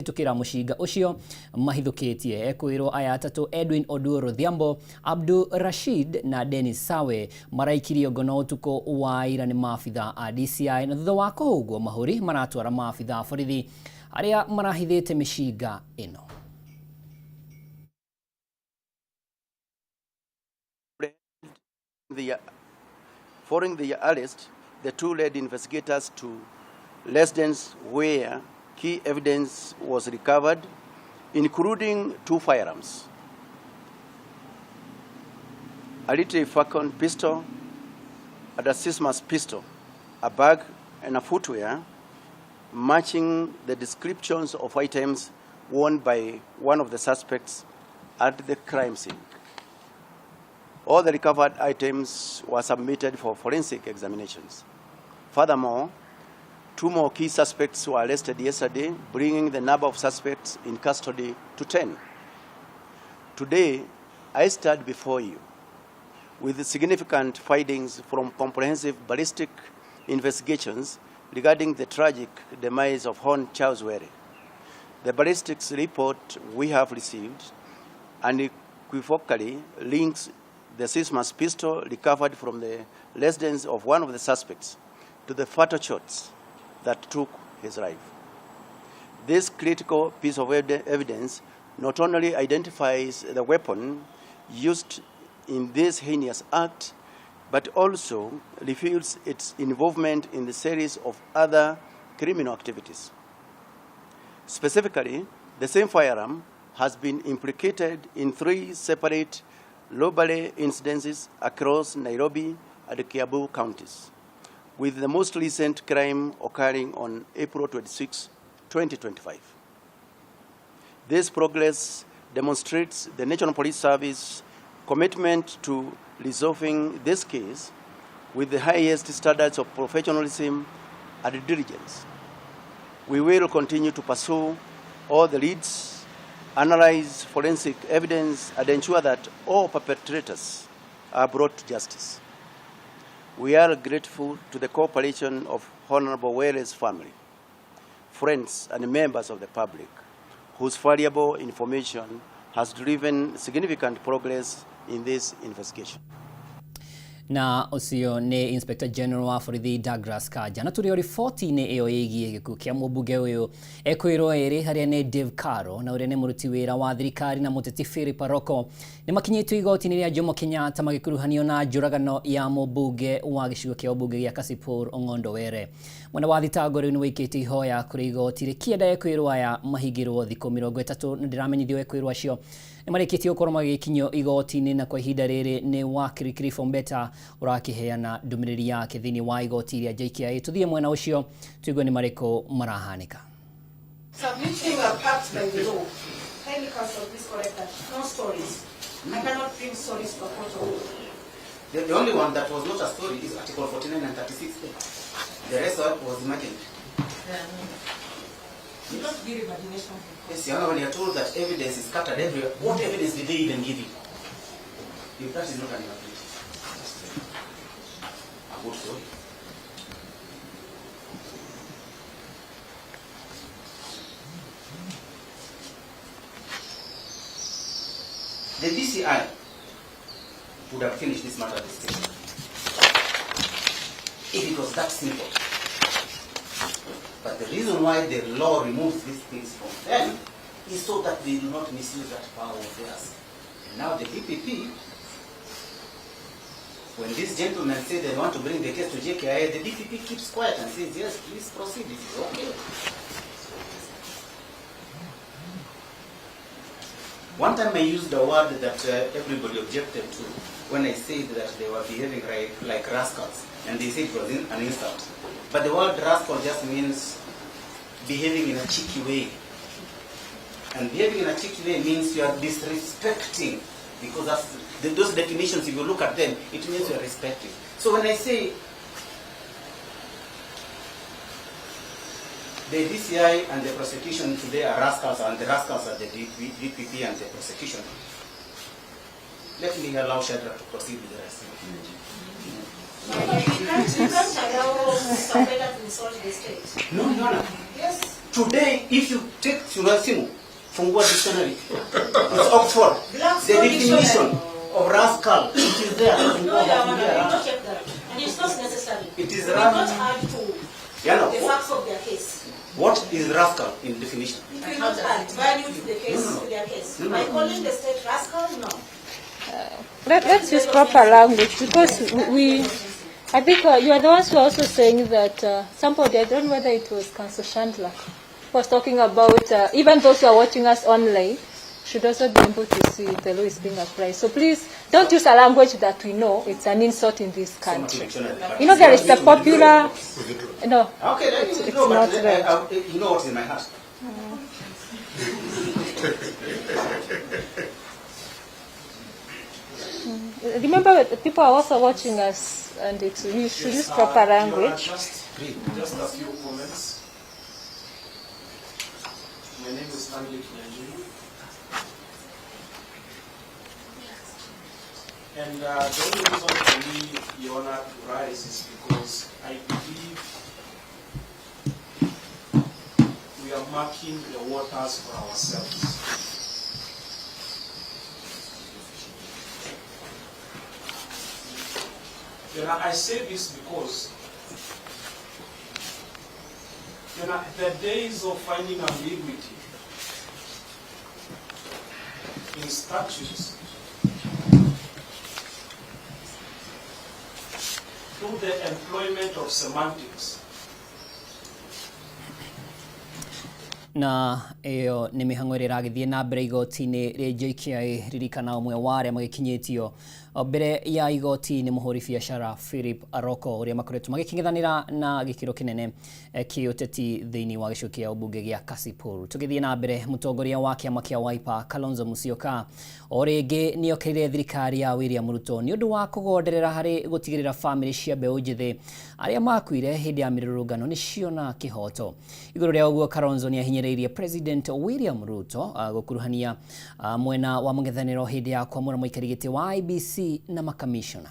Kũhĩtũkĩra mũcinga ũcio mahithũkĩtie. Ekwĩrwo aya atatũ Edwin Oduor Odhiambo, Abdul Rashid na Dennis Sawe maraikirio ngono ũtukũ wa ira nĩ maabitha a DCI na thutha wa kũhũgwo mahũri maratwara maabitha a borithi arĩa marahithĩte mĩcinga ĩno. Following the arrest, the two led investigators to residence where key evidence was recovered, including two firearms, a little Falcon pistol and a Sismas pistol, a bag and a footwear, matching the descriptions of items worn by one of the suspects at the crime scene. All the recovered items were submitted for forensic examinations. Furthermore, two more key suspects were arrested yesterday, bringing the number of suspects in custody to 10. Today, I stand before you with significant findings from comprehensive ballistic investigations regarding the tragic demise of Hon Charles Were. The ballistics report we have received unequivocally links the Sismas pistol recovered from the residence of one of the suspects to the fatal shots that took his life. This critical piece of evidence not only identifies the weapon used in this heinous act, but also reveals its involvement in the series of other criminal activities. Specifically, the same firearm has been implicated in three separate robbery incidences across Nairobi and Kiambu counties, with the most recent crime occurring on April 26, 2025. This progress demonstrates the National Police Service commitment to resolving this case with the highest standards of professionalism and diligence. We will continue to pursue all the leads, analyze forensic evidence, and ensure that all perpetrators are brought to justice. We are grateful to the cooperation of Honorable Were's family, friends, and members of the public, whose valuable information has driven significant progress in this investigation. Na ũcio nĩ Inspector General wa borithi Douglas Kanja. Na tũrĩ o riboti-inĩ ĩyo ĩgiĩ gĩkuũ kĩa mũmbunge ũyũ ekwĩrwo ĩrĩ harĩa nĩ Dave Caro na ũrĩa nĩ mũruti wĩra wa thirikari na mũteti Philip Aroko nĩ makinyĩtio igoti-inĩ rĩa Jomo Kenyatta magĩkuruhanio na njũragano ya mũmbunge wa gĩcigo kĩa ũmbunge gĩa Kasipul Ong'ondo Were. Mwena wa thitango rĩu nĩ wĩikĩtie ihoya kũrĩ igoti rĩkĩenda ekwĩrwo aya mahingĩrwo thikũ 30 na ndĩramenyithio ekwĩrwo acio nĩ marĩkĩtie gũkorwo magĩkinyio igoti-inĩ na kwa ihinda rĩrĩ nĩ wakiri Cliff Ombeta ũrakĩheana ndũmĩrĩri yake thĩinĩ wa igoti rĩa JKIA. Tũthiĩ mwena ũcio tũigue nĩ marĩkũ marahanĩka. Submitting a fact by the law. Kindly counsel, please correct that. No stories. I cannot bring stories to a court of law. The only one that was not a story is Article 49 and 36A. The rest was imagined. You don't give imagination. Yes, Your Honor, when you are told that evidence is scattered everywhere, what evidence did they even give you? If that is not an imagination, a good story. The DCI would have finished this matter at this stage. If it was that simple. But the reason why the law removes these things from them is so that they do not misuse that power of theirs. And now the DPP, when these gentlemen say they want to bring the case to JKIA, the DPP keeps quiet and says, yes, please proceed, it is okay. One time I used a word that everybody objected to when I said that they were behaving like rascals, and they said it was an insult. But the word rascal just means behaving in a cheeky way. And behaving in a cheeky way means you are disrespecting, because those definitions, if you look at them, it means you are respecting. So when I say the DCI and the prosecution today are rascals, and the rascals are the DPP and the prosecution, let me allow Shadrach to proceed with the rest. You can't allow Mr. Ombeta to insult the state. No, Your Honor. Yes. Today, if you take Simu, Fungua dictionary, it's Oxford. Blackstone The definition dictionary. of rascal, it is there. No, Your Honor, we will not check that. And it's not necessary. It is We will not add to Yeah, no. the facts of their case. What is rascal in definition? It will not add value to the case, No, no, no. to their case. No, no, By no. calling the state rascal, no. Let's use proper language because we, I think you are the ones who are also saying that somebody, I don't know whether it was Council Chandler, was talking about even those who are watching us online should also be able to see the law is being applied. So please don't use a language that we know it's an insult in this country. You know, there is the popular. No. Okay, then It's, you it's know, not but right. you know what's in my heart. Remember, people are also watching us, and it's, we should use proper Your Honor, language. Just a few comments. My name is Stanley Kinyanjui. And the only reason for me, Your Honor, to rise is because I believe we are marking the waters for ourselves. You know, I say this because you know, the days of finding ambiguity in statutes through the employment of semantics Na ĩyo nĩ mĩhang'o ĩrĩa ĩragĩthiĩ na mbere igoti-inĩ rĩa JKIA. Ririkana ũmwe wa arĩa magĩkinyĩtio mbere ya igoti nĩ mũhũri biacara Philip Aroko, ũrĩa makoretwo magĩkĩng'ethanĩra na gĩkĩro kĩnene kĩũteti thĩinĩ wa gĩcigo kĩa ũmbunge gĩa Kasipul. Tũgĩthiĩ na mbere, mũtongoria wa kĩama kĩa Wiper Kalonzo Musyoka o rĩngĩ nĩokĩrĩire thirikari ya William Ruto nĩ ũndũ wa kũgonderera harĩ gũtigĩrĩra bamĩrĩ cia mbeũ njĩthĩ arĩa makuire hĩndĩ ya mĩrũrũngano nĩ ciona kĩhoto. Igũrũ rĩa ũguo, Kalonzo nĩ ahinyĩrĩirie President William Ruto gũkuruhania mwena wa mũng'ethanĩro hĩndĩ ya kwamũra mũikari gĩtĩ wa IEBC na makamishona.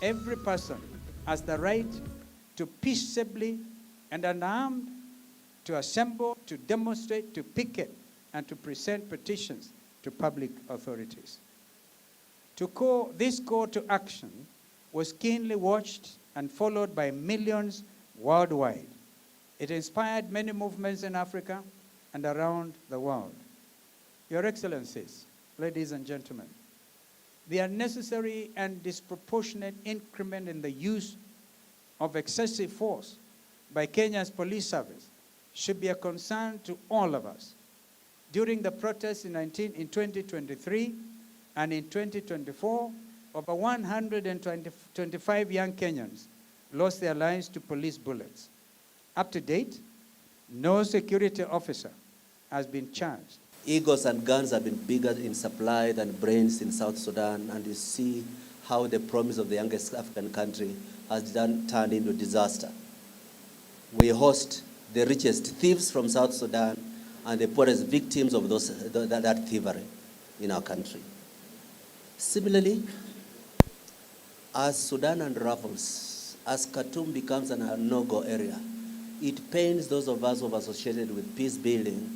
Every person has the right to peaceably and unarmed to assemble, to demonstrate, to picket, and to present petitions to public authorities. This call to action was keenly watched and followed by millions worldwide. It inspired many movements in Africa and around the world. Your Excellencies, ladies and gentlemen, the unnecessary and disproportionate increment in the use of excessive force by Kenya's police service should be a concern to all of us. During the protests in 2023 and in 2024, over 125 young Kenyans lost their lives to police bullets. Up to date, no security officer has been charged. Egos and guns have been bigger in supply than brains in South Sudan, and you see how the promise of the youngest African country has turned into disaster. We host the richest thieves from South Sudan and the poorest victims of that thievery in our country. Similarly, as Sudan unravels, as Khartoum becomes a no-go area, it pains those of us who have associated with peace building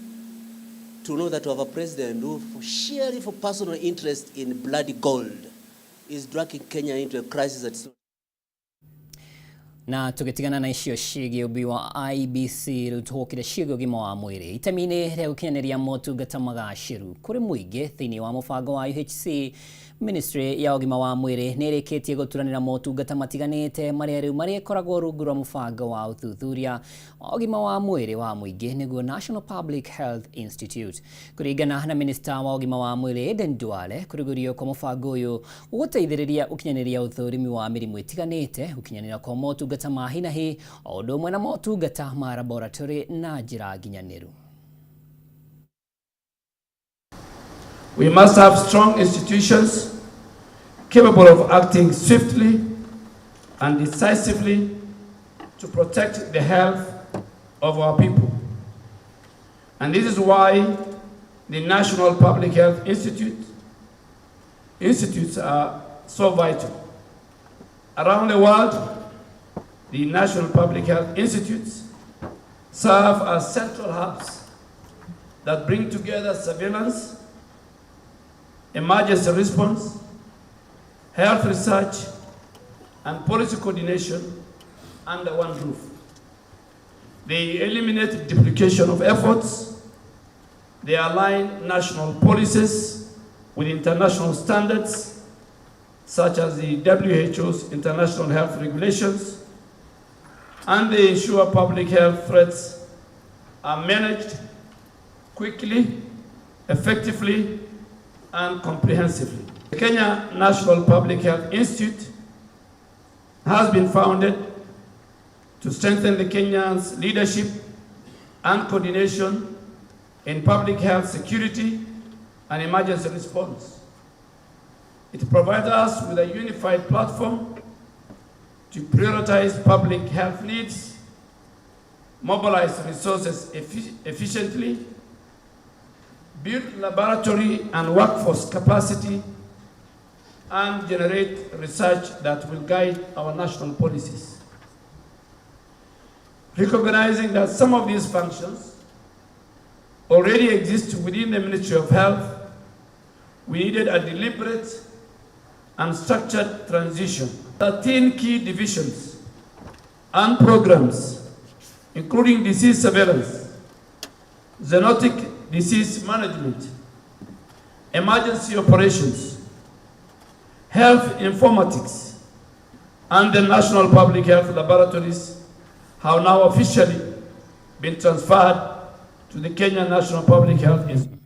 to know that we have a president who, sheerly for personal interest in bloody gold, is dragging Kenya into a crisis that's Na tũgĩtigana na icio ciĩgiĩ ũmbi wa IEBC, rĩu tũhũkĩre ciĩgiĩ ũgima wa mwĩrĩ. Itemi-inĩ rĩa gũkinyanĩria motungata magacĩru kũrĩ mũingĩ thĩinĩ wa mũbango wa UHC, Ministry ya ũgima wa mwĩrĩ nĩ ĩrĩkĩtie gũturanĩra motungata matiganĩte marĩa rĩu marĩkoragwo rungu rwa mũbango wa ũthuthuria wa ũgima wa mwĩrĩ wa mũingĩ, nĩguo National Public Health Institute. Kũringana na Minista wa ũgima wa mwĩrĩ Aden Duale, kũrugũrio kwa mũbango ũyũ gũgũteithĩrĩria gũkinyanĩria ũthũrimi wa mĩrimũ ĩtiganĩte, gũkinyanĩra kwa motungata ma hi na hi, o ũndũ ũmwe na motungata ma laboratory na njĩra nginyanĩru. We must have strong institutions capable of acting swiftly and decisively to protect the health of our people. And this is why the National Public Health Institutes are so vital. Around the world, the National Public Health Institutes serve as central hubs that bring together surveillance, emergency response, health research, and policy coordination under one roof. They eliminate duplication of efforts, they align national policies with international standards, such as the WHO's international health regulations, and they ensure public health threats are managed quickly, effectively, and comprehensively. The Kenya National Public Health Institute has been founded to strengthen the Kenyans' leadership and coordination in public health security and emergency response. It provides us with a unified platform to prioritize public health needs, mobilize resources efficiently, build laboratory and workforce capacity, and generate research that will guide our national policies. Recognizing that some of these functions already exist within the Ministry of Health, we needed a deliberate and structured transition. 13 key divisions and programs, including disease surveillance, zoonotic disease management, emergency operations, health informatics, and the National Public Health Laboratories have now officially been transferred to the Kenya National Public Health Institute.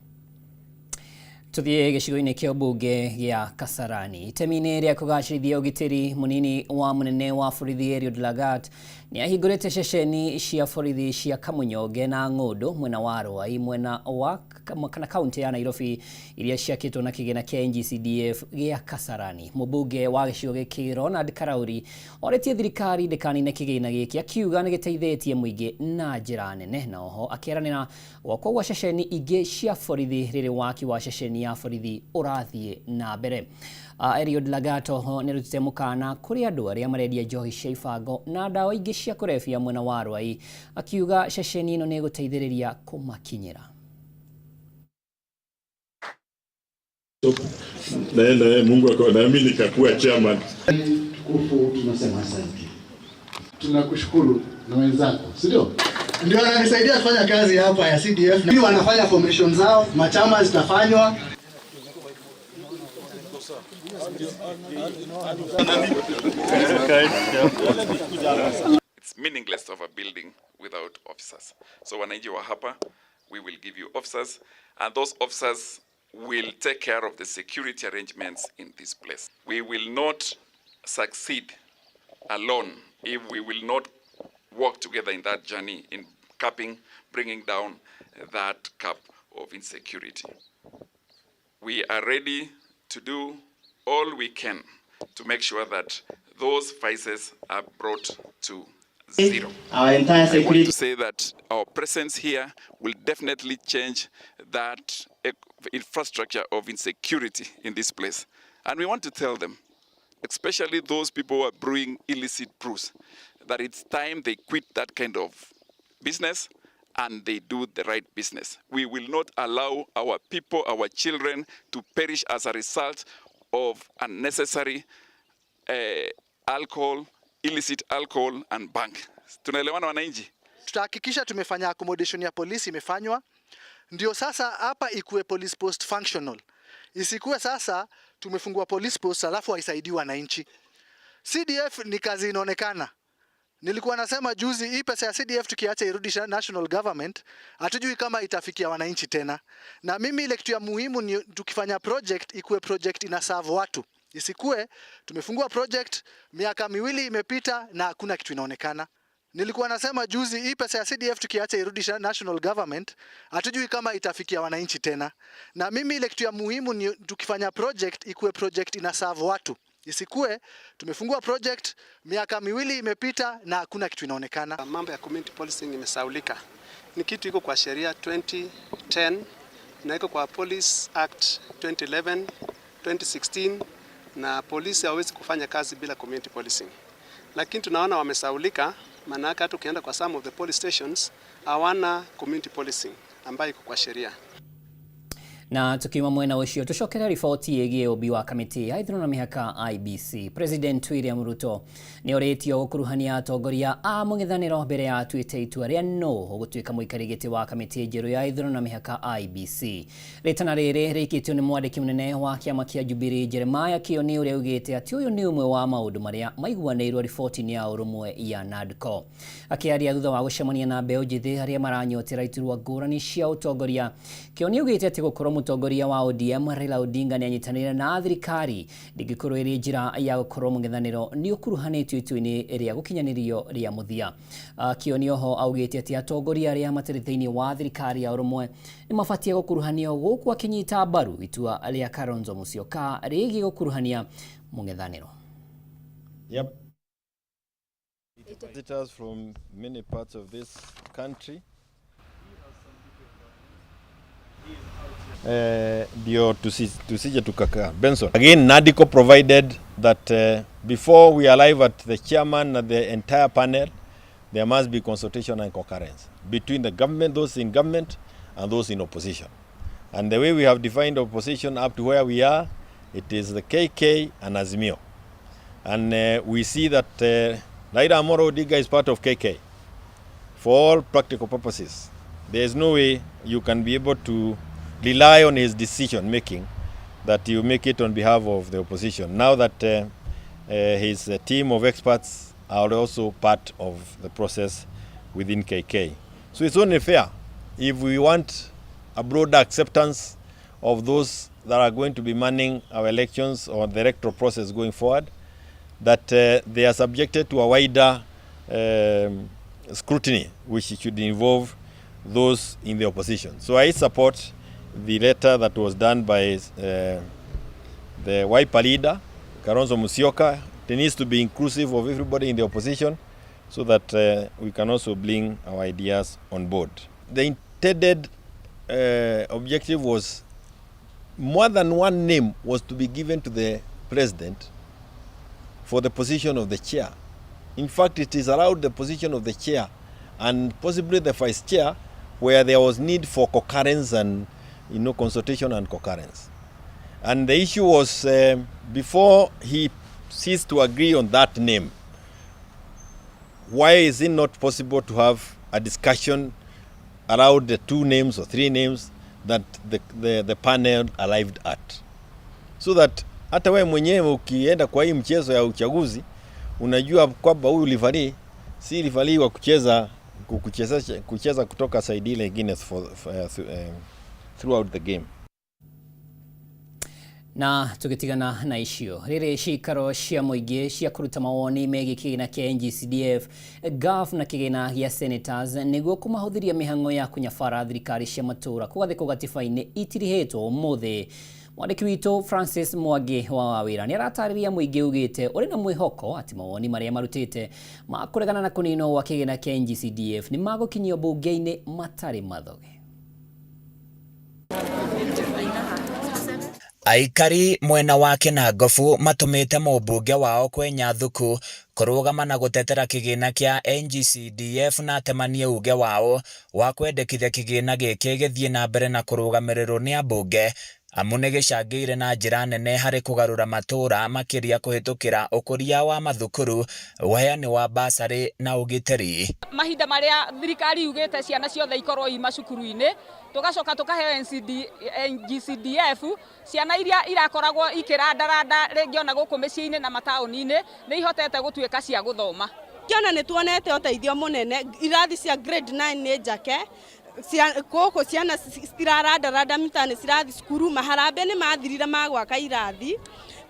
Tuthiĩ gĩcigo-inĩ kĩa ũmbunge gĩa Kasarani. Itemi-inĩ rĩa kũgacĩrithia ũgitĩri, mũnini wa mũnene wa borithi Eliud Lagat nĩ ahingũrĩte ceceni cia borithi cia Kamunyonge na Ng'ũndũ mwena wa Rwai, mwena wa kana kaunti ya Nairobi, iria ciakĩtwo na kĩgĩna kĩa NGCDF gĩa Kasarani. Mũmbunge wa gĩcigo gĩkĩ Ronald Karauri orĩtie thirikari ndĩkanine kĩgĩna gĩkĩ, akiuga nĩ gĩteithĩtie mũingĩ na njĩra nene, na oho akĩeranĩra gwakwo gwa ceceni ingĩ cia borithi rĩrĩ waki wa ceceni ya borithi ũrathiĩ na mbere. Eliud Lagat oho nĩ arutĩte mũkana kũrĩ andũ arĩa marendia njohi cia ibango na ndawa ingĩ cia kũrebia mwena wa Rwai, akiuga ceceni ĩno nĩ ĩgũteithĩrĩria kũmakinyĩra. Naenda Mungu na mimi nikakuwa chairman. Tukufu, tunasema asante. Tunakushukuru na wenzako, si ndio? Ndio wananisaidia kufanya kazi hapa ya CDF. Ndio wanafanya formation zao, machama zitafanywa. It's meaningless of a building without officers. So wananchi wa hapa, we will give you officers, and those officers will take care of the security arrangements in this place. We will not succeed alone if we will not work together in that journey in capping, bringing down that cap of insecurity. We are ready to do all we can to make sure that those vices are brought to zero. Our entire I want security to say that our presence here will definitely change that infrastructure of insecurity in this place. And we want to tell them, especially those people who are brewing illicit brews, that it's time they quit that kind of business and they do the right business. We will not allow our people, our children, to perish as a result of unnecessary alcohol, illicit alcohol and bhang. Tunaelewana, wananchi? Tutahakikisha tumefanya accommodation ya polisi imefanywa, ndio sasa hapa ikuwe police post functional, isikuwe sasa tumefungua police post alafu haisaidii wananchi. CDF ni kazi inaonekana. Nilikuwa nasema juzi, hii pesa ya CDF tukiacha irudi national government, hatujui kama itafikia wananchi tena. Na mimi ile kitu ya muhimu ni tukifanya project ikuwe project ina serve watu, isikue tumefungua project 2 miaka imepita na hakuna kitu inaonekana. Nilikuwa nasema juzi hii pesa ya CDF tukiacha irudi national government, hatujui kama itafikia wananchi tena. Na mimi ile kitu ya muhimu ni tukifanya project ikuwe project ina serve watu. Isikue tumefungua project miaka 2 imepita na hakuna kitu inaonekana. Mambo ya community policing imesaulika. Ni kitu iko kwa sheria 2010 na iko kwa Police Act 2011, 2016 na polisi hawezi kufanya kazi bila community policing. Lakini tunaona wamesaulika, maana hata ukienda kwa some of the police stations hawana community policing ambayo iko kwa sheria. Na tukiuma mwena ucio tucokere riboti ĩgiĩ ũmbi wa kamĩtĩ ya ithurano na mĩhaka IEBC. President William Ruto nĩ orĩtio gũkuruhania atongoria a mũng'ethanĩro mbere ya atuĩte itua rĩa nũ ũgũtuĩka mũikarĩri gĩtĩ wa kamĩtĩ njerũ ya ithurano na mĩhaka IEBC. Rĩtana rĩrĩ rĩikĩtio nĩ mwandĩki mũnene wa kĩama kĩa Jubilee Jeremiah Kioni ũrĩa augĩte atĩ ũyũ nĩ ũmwe wa maũndũ marĩa maiguanĩirwo riboti-inĩ ya ũrũmwe ya NADCO. Akĩaria thutha wa gũcemania na mbeũ njĩthĩ arĩa maranyotera iturwa ngũrani cia ũtongoria, Kioni augĩte atĩ gũkorwo mũtongoria wa ODM Raila Odinga nĩ anyitanĩire na thirikari ndĩngĩkorwo ĩrĩ njĩra ya gũkorwo mũng'ethanĩro nĩ ũkuruhanĩtio itua-inĩ rĩa gũkinyanĩrio rĩa mũthia. Kioni oho augĩte atĩ atongoria arĩa matarĩ thĩinĩ wa thirikari ya ũrũmwe nĩ mabatiĩ gũkuruhanio gũkũ akĩnyita mbaru itua rĩa Kalonzo Musyoka rĩgiĩ gũkuruhania mũng'ethanĩro. Yep. Visitors from many parts of this country. Ndio tusije tukakaa. Benson. Again, NADCO provided that before we arrive at the chairman and the entire panel, there must be consultation and concurrence between the government, those in government, and those in opposition. And the way we have defined opposition up to where we are, it is the KK and Azimio. And we see that Raila Amolo Odinga is part of KK. For all practical purposes, there is no way you can be able to rely on his decision making that you make it on behalf of the opposition. Now that his team of experts are also part of the process within KK. So it's only fair if we want a broader acceptance of those that are going to be manning our elections or the electoral process going forward, that they are subjected to a wider scrutiny, which should involve those in the opposition. So I support the letter that was done by the Wiper leader, Kalonzo Musyoka. It needs to be inclusive of everybody in the opposition so that we can also bring our ideas on board. The intended objective was more than one name was to be given to the president for the position of the chair. In fact, it is allowed the position of the chair and possibly the vice chair where there was need for concurrence and consultation and concurrence. And the issue was before he ceased to agree on that name, why is it not possible to have a discussion around the two names or three names that the panel arrived at? So that hata wewe mwenyewe ukienda kwa hii mchezo ya uchaguzi unajua kwamba huyu referee si referee wa kucheza kutoka side ile ingine throughout the game. Na tugitigana na icio riri cikaro cia muingi cia kuruta mawoni megie kigina kia NGCDF GAF na kigina gia senators niguo kumahuthiria mihango ya kunyabara thirikari cia matura kugathikwo gatiba-ini itirihetwo umuthi. Mwandĩki witũ Francis Mwangi wa Wawĩra nĩ aratarĩria mũingĩ ugĩte ũrĩ na mwĩhoko atĩ mawoni marĩa marutĩte ma kũregana na kũninwo gwa kĩgĩna kĩa NGCDF nĩ magũkinyio mbunge-inĩ matarĩ mathoge. Aikari mwena wa Kinangofu matumite mũmbunge wao Kwenya Thuku kũrũgama na gũtetera kĩgĩna kĩa NGCDF na atemanie uge wao wa kwendekithia kĩgĩna gĩkĩ gĩthiĩ na mbere na kũrũgamĩrĩrwo nĩ ambunge amu nĩ gĩcangĩire na njĩra nene harĩ kũgarũra matũũra makĩria kũhĩtũkĩra ũkũria wa mathukuru, ũheani wa basarĩ na ũgitĩri. Mahinda marĩa thirikari yugĩte ciana ciothe ikorwo i macukuru-inĩ, tugacoka tukaheo NGCDF, ciana iria irakoragwo ikĩrandaranda rĩngĩ ona gũkũ mĩciĩ-inĩ na mataũni-inĩ nĩ ihotete gũtuĩka cia gũthoma. Kĩona nĩ tuonete ũteithio mũnene, irathi cia grade 9 nĩ njake, gũkũ ciana citirarandaranda mita-inĩ cirathi cukuru, maharambĩ nĩ mathirire ma gwaka irathi,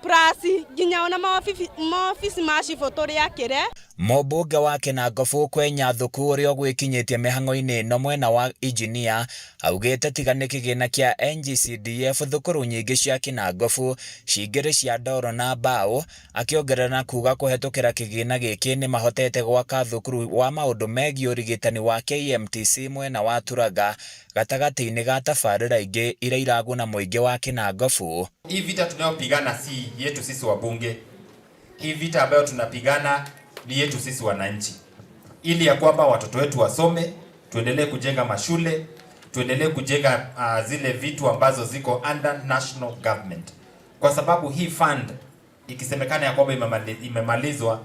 plus nginya ona maobici ma cibũ tũrĩakĩre. Mũmbunge wa Kinangofu Kwenya Thuku ũrĩa ũgwĩkinyĩtie mĩhang'o-inĩ ĩno mwena wa injinia augĩte tiga nĩ kĩgĩna kĩa NGCDF thukuru nyingĩ cia Kinangofu cingĩrĩ cia ndoro na mbaũ, akĩongerera na kuga kũhetũkĩra kĩgĩna gĩkĩ nĩ mahotete gwaka thukuru wa maũndũ megiĩ ũrigitani wa KMTC mwena wa Turaga gatagatĩ-inĩ ga tabarĩra ingĩ iria iraguna mũingĩ wa Kinangofu. Hii vita tunayopigana si yetu sisi wabunge. Hii vita ambayo tunapigana ni yetu sisi wananchi, ili ya kwamba watoto wetu wasome, tuendelee kujenga mashule, tuendelee kujenga zile vitu ambazo ziko under national government, kwa sababu hii fund ikisemekana ya kwamba imemalizwa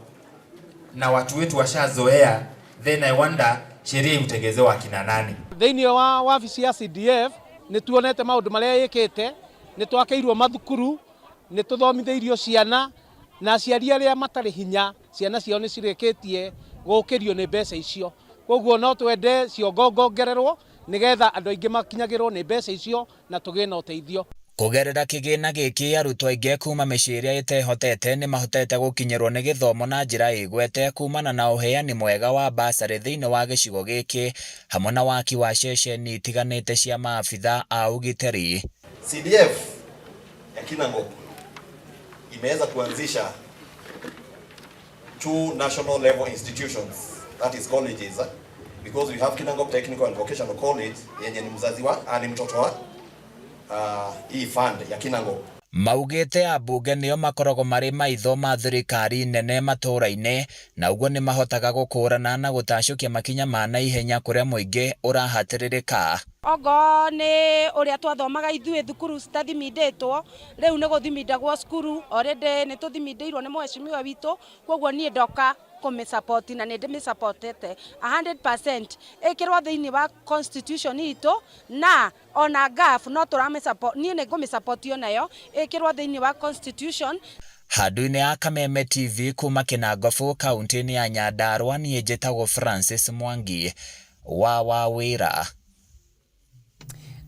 na watu wetu washazoea, then I wonder sheria hutengezewa akina nani? Thĩinĩ wa wabici ya CDF nĩ tuonete maũndũ marĩa ĩkĩte, nĩ twakĩirwo mathukuru, nĩ tũthomithĩirio ciana, na aciari arĩa matarĩ hinya ciana ciao nĩ cirĩkĩtie gũkĩrio nĩ mbeca icio. Koguo no twende ciongongongererwo nĩgetha andũ aingĩ makinyagĩrwo nĩ mbeca icio na tũgĩe na ũteithio. Kũgerera kĩgĩna gĩkĩ arutwo aingĩ kuma mĩciĩ ĩrĩa ĩtehotete nĩmahotete gũkinyĩrwo nĩ gĩthomo na njĩra ĩgwete kumana na ũheani mwega wa basarĩ thĩinĩ wa gĩcigo gĩkĩ hamwe na waki wa ceceni itiganĩte cia maabitha a ũgitĩri. CDF ya Kinangop imeweza kuanzisha 2 national level institutions, that is colleges, because we have Kinangop Technical and Vocational College yenye ni mzazi wa, ni mtoto wa hii fund ya Kinangop. Maugĩte ambunge nĩo makoragwo marĩ maitho ma thirikari nene matũũra-inĩ na ũguo nĩ mahotaga gũkũrana na gũtacũkia makinya ma naihenya kũrĩa mũingĩ ũrahatĩrĩrĩka. Ongo nĩ ũrĩa twathomaga ithuĩ thukuru citathimindĩtwo, rĩu nĩ gũthimindagwo cukuru already nĩ tũthimindĩirwo nĩ mheshimiwa witũ, koguo niĩ ndoka kũmĩsupport na nĩ ndĩmĩsupportete 100% ĩkĩrwo thĩinĩ wa constitution itũ na ona GAF no tũramĩsupport, niĩ nĩ ngũmĩsupport onayo ĩkĩrwo thĩinĩ wa constitution. Handũ-inĩ ya Kameme TV kuma Kinangofu kaunti-inĩ ya Nyandarua, niĩ njĩtagwo Francis Mwangi wa Wawĩra.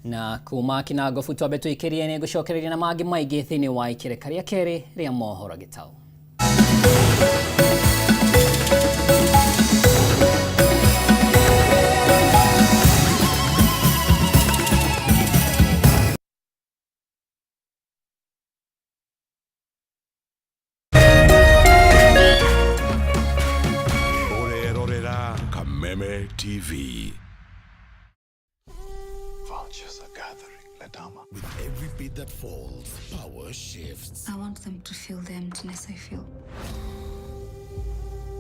Na kuma Kinangofu twambe tũikĩrie nĩ ngũcokereria na mangĩ maingĩ thĩinĩ wa ikereka rĩa kerĩ rĩa mohoro gĩtaũ. Kameme TV. Vultures are gathering, Ledama. With every beat that falls, power shifts. I want them to feel the emptiness I feel.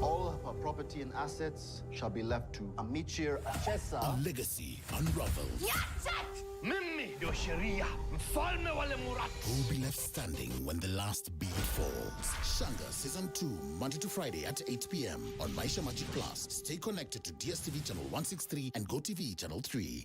All of her property and assets shall be left to Amichir Achesa. A legacy unravels. Mimi ndio sheria, mfalme wa Lemurat. Who will be left standing when the last beat falls? Shanga Season 2, Monday to Friday at 8 p.m. on Maisha Magic Plus. Stay connected to DSTV Channel 163 and GoTV Channel 3.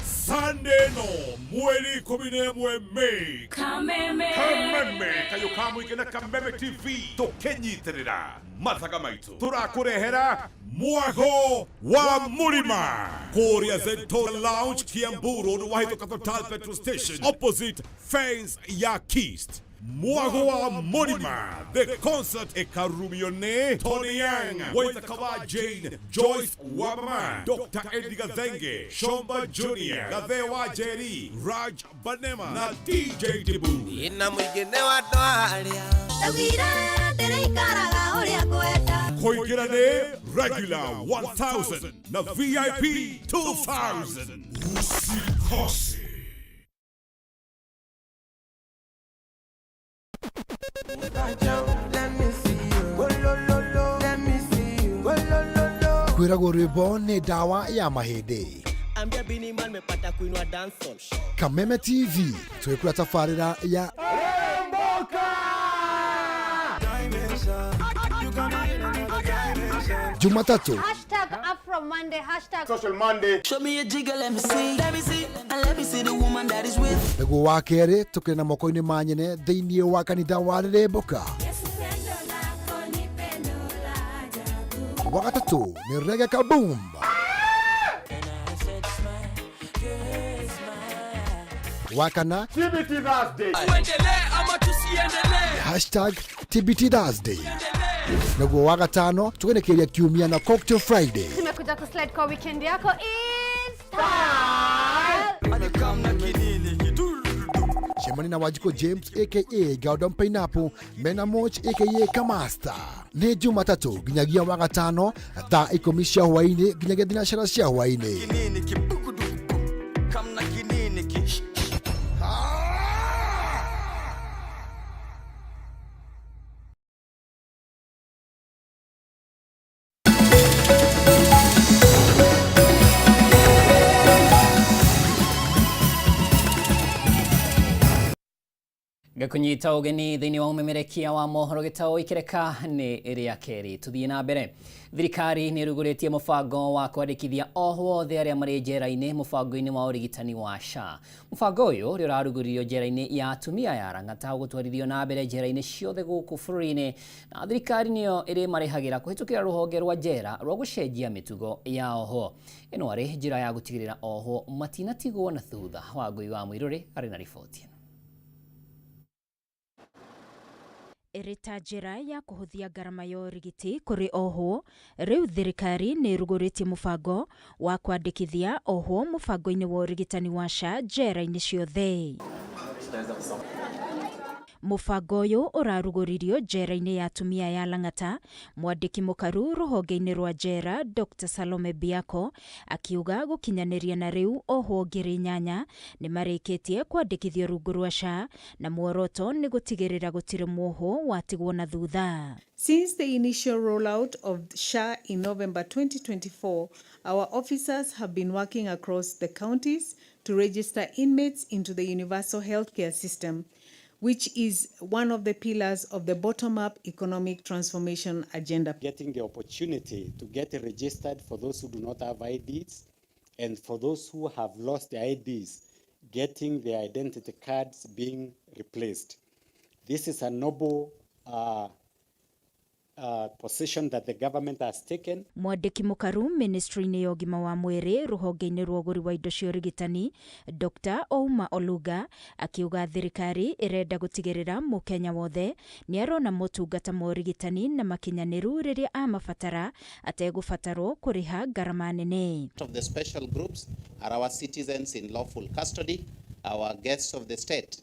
Sunday no mweri 11 May. Kameme. Kameme kayo kamũingĩ na Kameme TV tũkĩnyitĩrĩra mathaga maitũ tũrakũrehera mwago wa mũrima kũrĩa Zentora Lounge Kiambu Road wahĩtũka Total Petrol Station opposite fence ya Kist. Mwago wa Mũrima the concert ĩkarumio nĩ Tony Yang, Waithaka wa Jane, Joyce Wamama, Dr. Eddie Gathenge, Shomba Junior, Gathe wa Jerry, Raj Banema na DJ Dibu. Ina mũingĩ wa andũ arĩa Ndaugire ndĩrĩikaraga ũrĩa ngwenda. Kũingĩra nĩ regular 1000 na VIP 2000. Usikose. Kwĩragwo rwĩmbo nĩ ndawa ya mahĩndĩ. Kameme TV twĩkũra tabarĩra ya Jumatatu Hashtag Afro Monday, hashtag Social Monday. Show me a jigger, let me see. Let me see, and let me see the woman that is with. Nĩguo wa kerĩ tũkĩrĩ na moko-inĩ ma nyene thĩinĩ wa kanitha wa Rĩrĩmbũka. Wa gatatũ nĩ Reggae Kaboom. Wakana TBT Thursday. Tuendelee ama tusiendelee? Hashtag TBT Thursday. Naguo wa gatano tũgenekeria kiumia na Cocktail Friday. Tumekuja kuslide kwa weekend yako in style. Cemania na Wanjikũ James aka Gordon Pineapple mena Moch aka Kamasta. Nĩ Jumatatũ nginyagia wa gatano thaa 10 cia hwaĩ-inĩ nginyagia thinacara cia hwaĩ-inĩ. Kinini kibukuduku kamna kinini ki Ngakunyita ũgeni thĩinĩ wa ũmemerekia wa mohoro gĩtaũ ikĩreka nĩ rĩa kerĩ. Tũthiĩ na mbere. Thirikari nĩ ĩrugũrĩtie mũbango wa kwandĩkithia ohwo othe arĩa marĩ njera-inĩ mũbango-inĩ wa ũrigitani wa SHA. Mũbango ũyũ ũrĩa ũrarugũririo njera-inĩ ya atumia ya Lang'ata ũgũtwarithio na mbere njera-inĩ ciothe gũkũ bũrũri-inĩ, na thirikari nĩyo ĩrĩmarĩhagĩra kũhĩtũkĩra rũhonge rwa njera rwa gũcenjia mĩtugo ya ohwo. Ĩno arĩ njĩra ya gũtigĩrĩra ohwo matinatigwo na thutha. Wangũi wa Mũirũrĩ arĩ na riboti ĩno. Ĩrĩ ta njĩra ya kũhũthia ngarama ya ũrigiti kũrĩ ohwo, rĩu thirikari nĩ ĩrugũrĩtie mũbango wa kwandĩkithia ohwo mũbango-inĩ wa ũrigitani wa SHA njera-inĩ ciothe. Mũbango ũyũ ũrarugũririo njera-inĩ ya atumia ya Lang'ata. Mwandĩki mũkaru rũhonge-inĩ rwa njera Dr. Salome Biako akiuga gũkinyanĩria na rĩu ohwo 8,000 nĩ marĩkĩtie kwandĩkithio rungu rwa SHA, na muoroto nĩ gũtigĩrĩra gũtirĩ muohwo watigwo na thutha. Since the initial rollout of SHA in November 2024, our officers have been working across the counties to register inmates into the universal healthcare system, which is one of the pillars of the bottom-up economic transformation agenda. Getting the opportunity to get registered for those who do not have IDs, and for those who have lost their IDs, getting their identity cards being replaced. This is a noble position that the government has taken. Mwandĩki mũkaru ministry-inĩ ya ũgima wa mwĩrĩ rũhonge-inĩ rwa ũgũri wa indo cia ũrigitani Dr. Ouma Oluga akiuga thirikari ĩrenda gũtigĩrĩra mũkenya wothe nĩ arona motungata ma ũrigitani na makinyanĩru rĩrĩa amabatara ategũbatarwo kũrĩha ngarama nene. Of the special groups are our citizens in lawful custody, our guests of the state,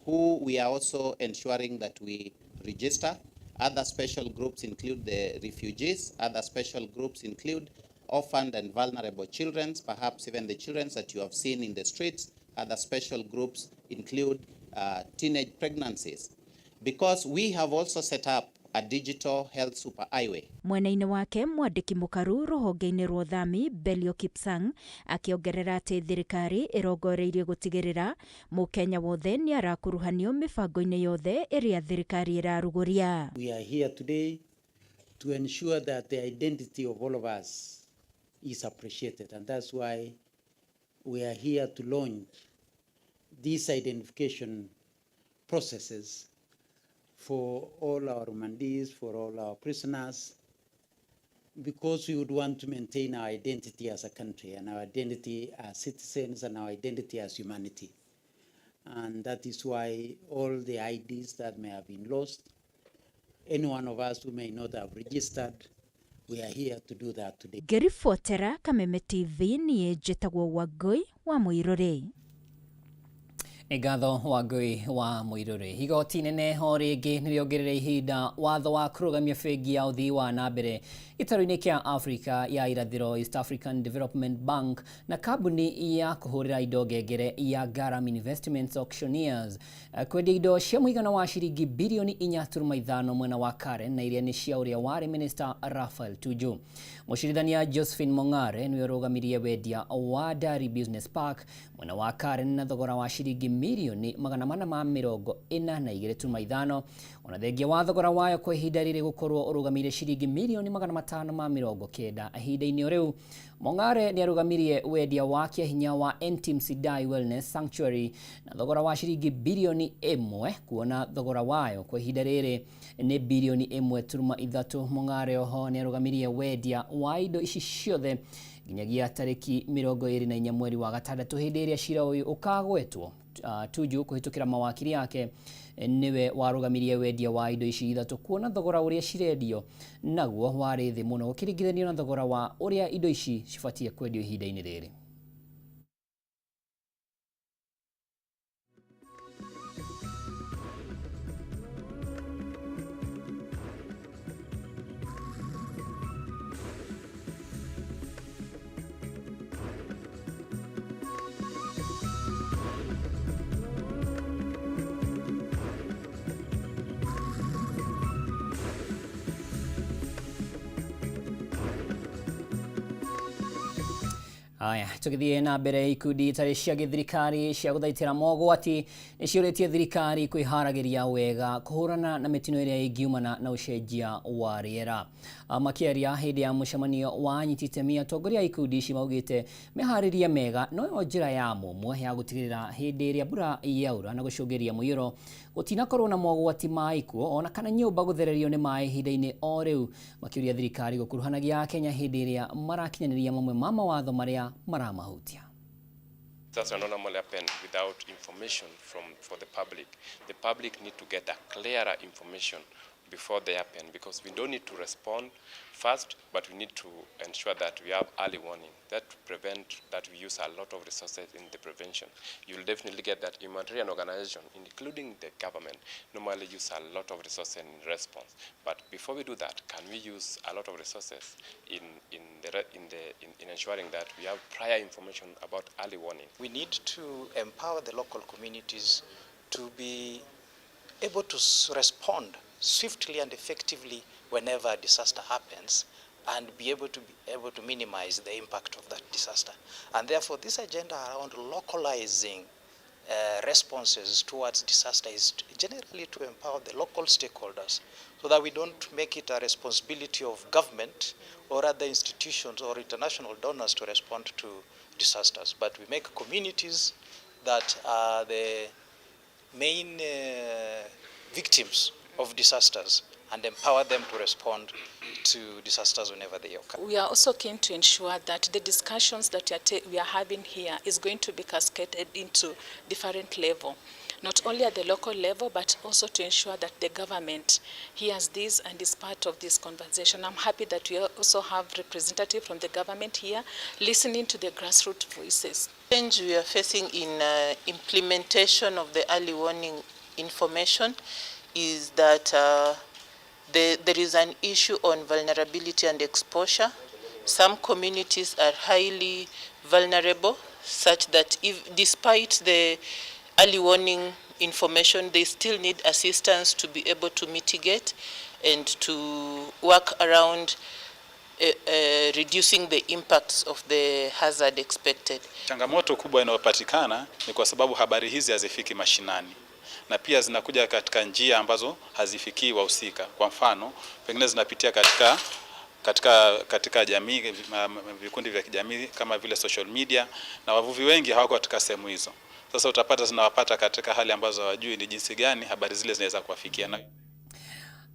who we are also ensuring that we register. Other special groups include the refugees. Other special groups include orphaned and vulnerable children, perhaps even the children that you have seen in the streets. Other special groups include teenage pregnancies. Because we have also set up a digital health superhighway. Mwena-inĩ wake mwandĩki mũkaru rũhonge-inĩ rwa ũthami Belio Kipsang akĩongerera atĩ thirikari ĩrongoreirie gũtigĩrĩra mũkenya wothe nĩ arakuruhanio mĩbango-inĩ yothe ĩrĩa thirikari ĩrarugũria. We are here today to ensure that the identity of all of us is appreciated, and that's why we are here to launch these identification processes for all our remandees, for all our prisoners, because we would want to maintain our identity as a country and our identity as citizens and our identity as humanity. And that is why all the IDs that may have been lost, any one of us who may not have registered, we are here to do that today. Ngĩribotera Kameme TV niĩ njĩtagwo Wangũi wa Mũirũrĩ. Nĩ ngatho Wangũi wa Mũirũrĩ. Igoti inene o rĩngĩ nĩ rĩongereire ihinda watho wa kũrũgamia bengi ya ũthii wa na mbere gĩtarũ-inĩ kĩa Afrika ya irathĩro East African Development Bank na kambuni ya kũhũrĩra indo ngengere ya Garam Investments Auctioneers kwendia indo cia mũigana wa ciringi birioni 4.5 mwena wa Karen na iria nĩ cia ũrĩa warĩ Minister Raphael Tuju. Mũcirithania Josephine Mong'are nĩwe ũrũgamirie wendia wa Dari Business Park mwena wa Karen na thogora wa ciringi mirioni 442.5, ona thengia wa thogora wayo kwa ihinda rĩrĩ gũkorwo ũrũgamĩire ciringi mirioni 590. Ihinda-inĩ o rĩu Mong'are nĩ arũgamirie wendia wa kĩahinya wa Entim Sidai Wellness Sanctuary na thogora wa ciringi birioni 1, kuona thogora wayo kwa ihinda rĩrĩ nĩ birioni 1.3. Mong'are oho nĩ arũgamirie wendia wa indo ici ciothe nginyagia tarĩki 24 mweri wa gatandatũ hĩndĩ ĩrĩa cira ũyũ ũkagwetwo Tuju kũhĩtũkĩra mawakiri ake nĩwe warũgamirie wendia wa indo ici ithatũ kuona thogora ũrĩa cirendio naguo warĩ thĩ mũno gũkĩringithanio na thogora wa ũrĩa indo ici cibatiĩ kwendio ihinda-inĩ rĩrĩ. Aya, tũgĩthiĩ na mbere ikundi itarĩ cia gĩthirikari cia gũthaitĩra mogwati nĩ ciũrĩtie thirikari kwĩharagĩria wega kũhũrana na mĩtino ĩrĩa ĩngiumana na ũcenjia wa rĩera. Makĩaria hĩndĩ ya mũcemanio wa anyiti itemi atongoria a ikundi ici maugĩte meharĩria mega noyo njĩra ya mũmwe ya gũtigĩrĩra hĩndĩ ĩrĩa mbura yaura na gũcũngĩrĩria mũiyũro gũtinakorwo na mogwati ma ikuũ ona kana nyũmba gũthererio nĩ maĩ ihinda-inĩ o rĩu makĩũria thirikari gũkuruhanagia Akenya hĩndĩ ĩrĩa marakinyanĩria mamwe ma mawatho marĩa maramahutia. That's not normally happen without information for the public. The public need to get a clearer information before they happen, because we don't need to respond fast, but we need to ensure that we have early warning. That to prevent that we use a lot of resources in the prevention. You'll definitely get that humanitarian organization, including the government, normally use a lot of resources in response. But before we do that, can we use a lot of resources in ensuring that we have prior information about early warning? We need to empower the local communities to be able to respond swiftly and effectively whenever a disaster happens, and be able to minimize the impact of that disaster. And therefore, this agenda around localizing responses towards disaster is generally to empower the local stakeholders so that we don't make it a responsibility of government or other institutions or international donors to respond to disasters, but we make communities that are the main victims of disasters and empower them to respond to disasters whenever they occur. We are also keen to ensure that the discussions that we are having here is going to be cascaded into different level, not only at the local level, but also to ensure that the government hears this and is part of this conversation. I'm happy that we also have representative from the government here listening to the grassroots voices. The challenge we are facing in implementation of the early warning information is that there is an issue on vulnerability and exposure. Some communities are highly vulnerable, such that if, despite the early warning information, they still need assistance to be able to mitigate and to work around reducing the impacts of the hazard expected. Changamoto kubwa inayopatikana ni kwa sababu habari hizi hazifiki mashinani, na pia zinakuja katika njia ambazo hazifikii wahusika. Kwa mfano, pengine zinapitia katika jamii, vikundi vya kijamii kama vile social media, na wavuvi wengi hawako katika sehemu hizo. Sasa utapata zinawapata katika hali ambazo hawajui ni jinsi gani habari zile zinaweza kuwafikia.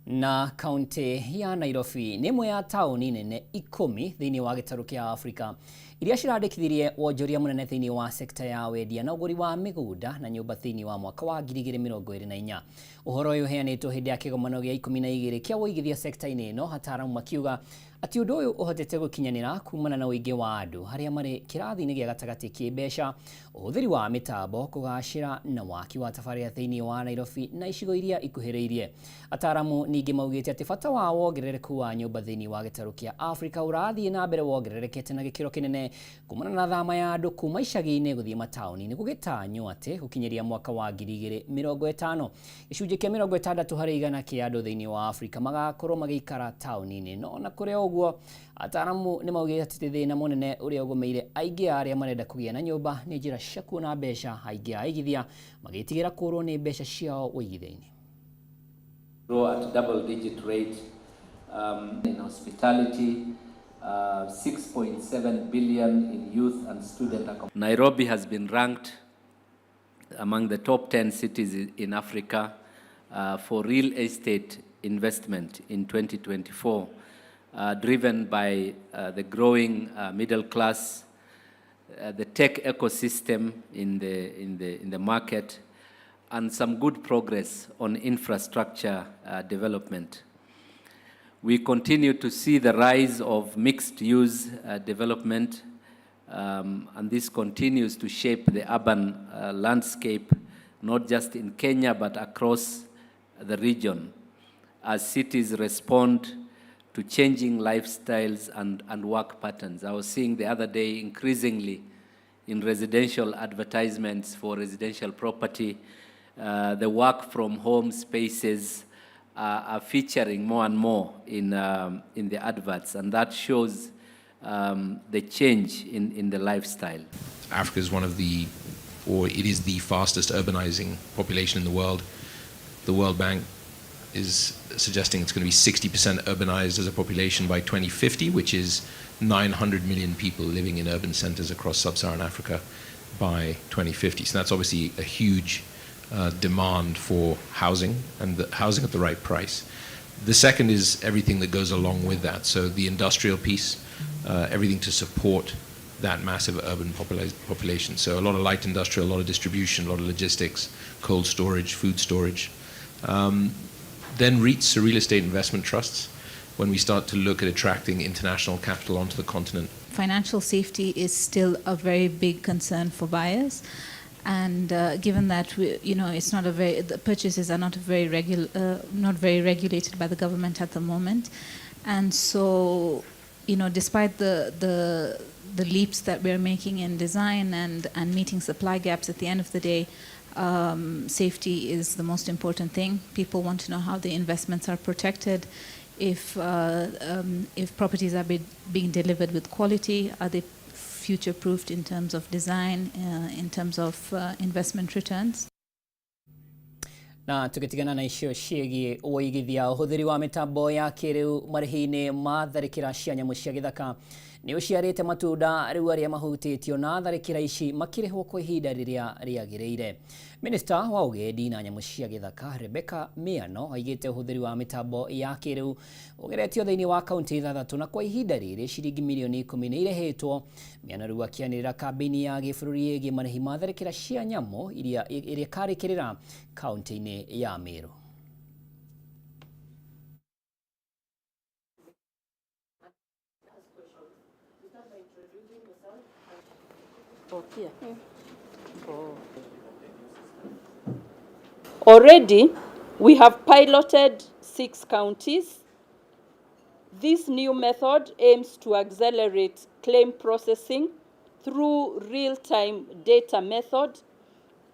Na kaunti ya Nairobi nĩ ĩmwe ya taũni nene 10 thĩinĩ wa gĩtarũ kĩa Afrika iria cirandĩkithirie wonjoria mũnene thĩinĩ wa sekta ya wendia na ũgũri wa mĩgũnda na nyũmba thĩinĩ wa mwaka wa 2024. Ũhoro ũyũ ũheanĩtwo hĩndĩ ya kĩgomano gĩa 12 kĩa ũigithia sekta-inĩ ĩno, ataaramu makiuga atĩ ũndũ ũyũ ũhotete gũkinyanĩra kumana na ũingĩ wa andũ arĩa marĩ kĩrathi-inĩ gĩa gatagatĩ kĩmbeca, ũhũthĩri wa mĩtambo kũgacĩra na waki wa tabarĩra thĩinĩ wa Nairobi na icigo iria ikuhĩrĩirie. Ataaramu ningĩ maugĩte atĩ bata wa wongerereku wa nyũmba thĩinĩ wa gĩtarũ kĩa Afrika ũrathiĩ na mbere wongererekete na gĩkĩro kĩnene kumana na thama ya andũ kuma icagi-inĩ gũthiĩ mataũni-inĩ, gũgĩtanywo atĩ gũkinyĩria mwaka wa 2050 gĩcunjĩ kĩa 60 harĩ igana kĩa andũ thĩinĩ wa Afrika magakorwo magĩikara taũni-inĩ. No na kũrĩ ũguo, ataaramu nĩ maugĩte atĩ thĩna mũnene ũrĩa ũgũmĩire aingĩ a arĩa marenda kũgĩa na nyũmba nĩ njĩra cia kuona mbeca, aingĩ a aigithia magĩtigĩra kũrwo nĩ mbeca ciao ũigithia-inĩ. Grow at double digit rate in hospitality, 6.7 billion in youth and student accommodation. Nairobi has been ranked among the top 10 cities in Africa for real estate investment in 2024, driven by the growing middle class, the tech ecosystem in the market, and some good progress on infrastructure development. We continue to see the rise of mixed-use development, and this continues to shape the urban landscape, not just in Kenya, but across the region, as cities respond to changing lifestyles and work patterns. I was seeing the other day increasingly in residential advertisements for residential property, the work from home spaces are featuring more and more in the adverts, and that shows the change in the lifestyle. Africa is one of the, or it is the fastest urbanizing population in the world. The World Bank is suggesting it's going to be 60% urbanized as a population by 2050, which is 900 million people living in urban centers across sub-Saharan Africa by 2050. So that's obviously a huge demand for housing, and the housing at the right price. The second is everything that goes along with that. So the industrial piece, everything to support that massive urban population. So a lot of light industrial, a lot of distribution, a lot of logistics, cold storage, food storage. Then REITs, so real estate investment trusts, when we start to look at attracting international capital onto the continent. Financial safety is still a very big concern for buyers. And given that we, you know, it's not a very, the purchases are not very not very regulated by the government at the moment, and so, you know, despite the leaps that we're making in design and meeting supply gaps, at the end of the day, safety is the most important thing. People want to know how the investments are protected, if properties are being delivered with quality, are they future-proofed in terms of design, in terms of investment returns. Na tugitigana na icio ciĩgiĩ ũigithia ũhũthĩri wa mĩtambo ya kĩrĩu marĩhi-inĩ ma tharĩkĩra cia nyamũ cia gĩthaka nĩ ũciarĩte matunda rĩu arĩa mahutĩtio na tharĩkĩra ici makĩrĩhwo kwa ihinda rĩrĩa rĩagĩrĩire. Minista wa ũgendi na nyamũ cia gĩthaka Rebecca Miano aigĩte ũhũthĩri wa mĩtambo ya kĩrĩu ũgeretio thĩinĩ wa kaunti 6 na kwa ihinda rĩrĩ ciringi milioni 10 nĩ irĩhĩtwo. Miano rĩu akĩanĩrĩra kambĩini ya gĩbũrũri ĩgiĩ marĩhi ma tharĩkĩra cia nyamũ iria ĩkarĩkĩrĩra kaunti-inĩ ya Meru. Already, we have piloted 6 counties. This new method aims to accelerate claim processing through real-time data method,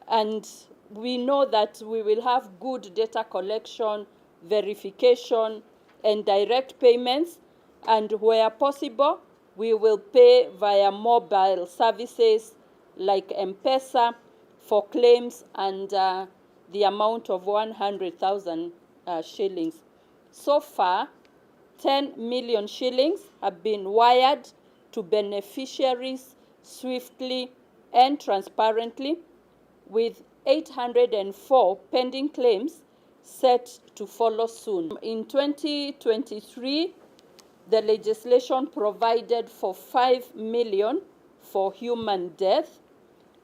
and we know that we will have good data collection, verification, and direct payments, and where possible, we will pay via mobile services like M-Pesa for claims and the amount of 100,000 shillings. So far, 10 million shillings have been wired to beneficiaries swiftly and transparently, with 804 pending claims set to follow soon. In 2023, the legislation provided for 5 million for human death,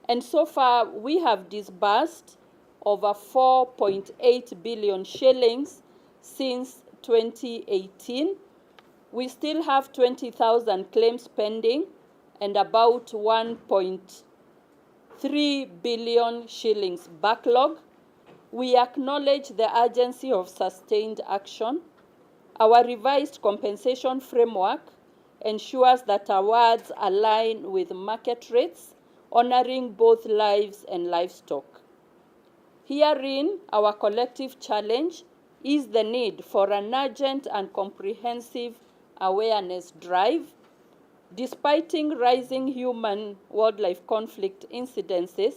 and so far we have disbursed over 4.8 billion shillings since 2018. We still have 20,000 claims pending and about 1.3 billion shillings backlog. We acknowledge the urgency of sustained action. Our revised compensation framework ensures that awards align with market rates, honoring both lives and livestock. Herein, our collective challenge is the need for an urgent and comprehensive awareness drive. Despite rising human-wildlife conflict incidences,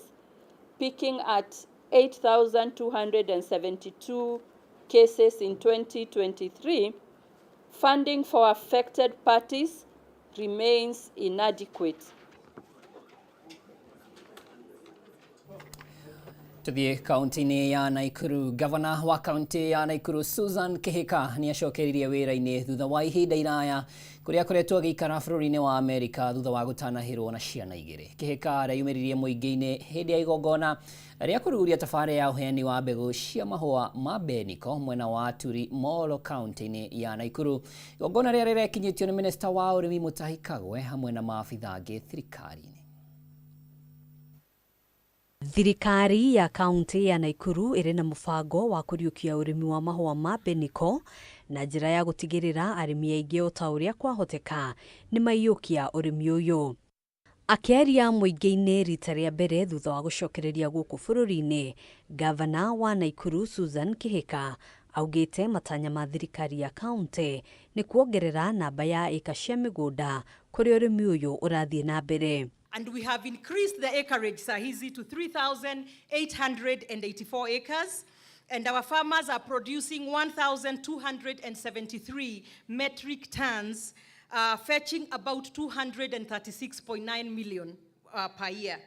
peaking at 8,272 cases in 2023, funding for affected parties remains inadequate. Tuthiĩ kaunti-inĩ ya Naikuru. Gavana wa kaunti ya Naikuru Susan Kihika nĩ acokeririe wĩra-inĩ thutha wa ihinda iraya kũrĩa akoretwo agĩikara bũrũri-inĩ wa Amerika thutha wa gũtanahĩrwo na ciana igĩrĩ. Kihika areyumĩririe mũingĩ-inĩ hĩndĩ ya igongona rĩa kũrugũria tabarĩra ya ũheani wa mbegũ cia mahũa ma Beniko mwena wa Turi Molo kaunti-inĩ ya Naikuru. Igongona rĩrĩa rĩrekinyĩtio nĩ minista wa ũrĩmi Mutahi Kagwe hamwe na maabitha angĩ thirikari-inĩ. Thirikari ya kaunti ya Naikuru ĩrĩ na mũbango wa kũriũkia ũrĩmi wa mahũa ma Beniko na njĩra ya gũtigĩrĩra arĩmi aingĩ o ta ũrĩa kwahoteka nĩ maiyũkia ũrĩmi ũyũ. Akĩaria mũingĩ-inĩ rita rĩa mbere thutha wa gũcokereria gũkũ bũrũri-inĩ, Gavana wa Naikuru Susan Kihika augĩte matanya ma thirikari ya kaunti nĩ kuongerera namba ya ĩka cia mĩgũnda kũrĩa ũrĩmi ũyũ ũrathiĩ na mbere. And we have increased the acreage sahizi to 3,884 acres. And our farmers are producing 1,273 metric tons, fetching about 236.9 million per year.